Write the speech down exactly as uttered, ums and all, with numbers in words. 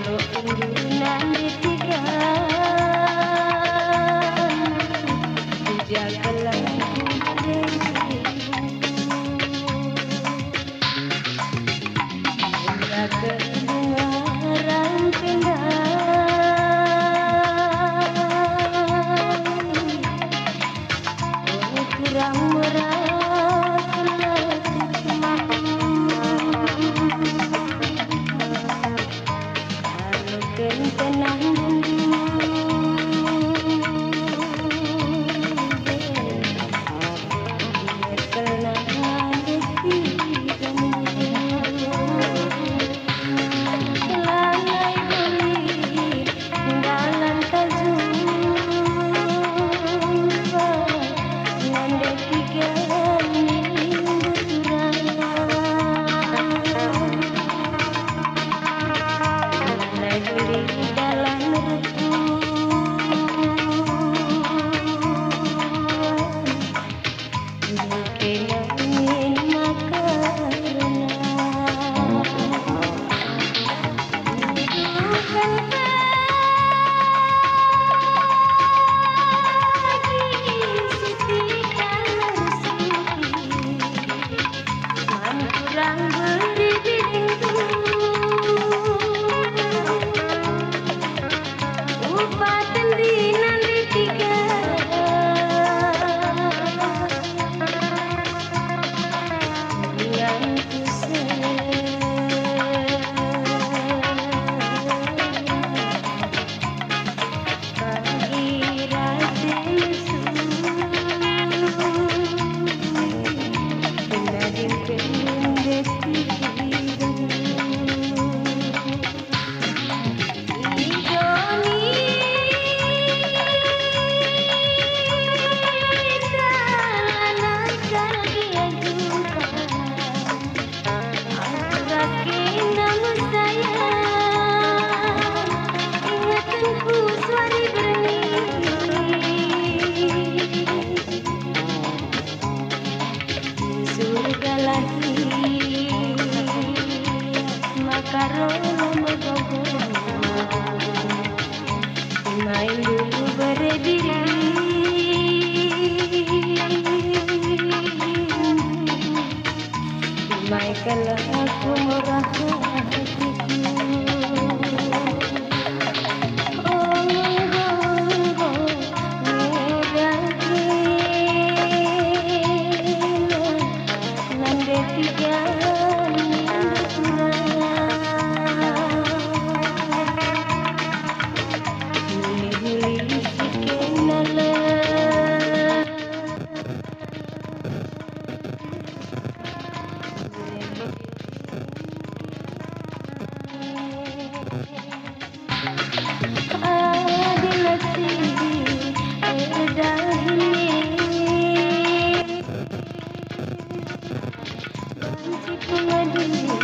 Lo endu nande tiga, tuja kelengku. Enda ke bunga ramping ndai, o kurang merah kelek. Aluken tenang dulu, lanai beli dalan tajumpa, nande tiga minggu turang. Lanai beli dalan rukun, buke nangin maka rena. Tuduhken pagi si tiga ersuhi, man kurang beri diriku. Upaten dinan di tiga, dinan ku se. Pagi rate lesu, nadingken deti dulu. Surga lahir, maka roh megogo. Main dulu berdiri. Mai kal aku murah hatiku. Oh, oh, oh, ngedangi. Nande tiga minggu kurang, mulih-mulih si kena le. Adil si erdahin, banci pengadi.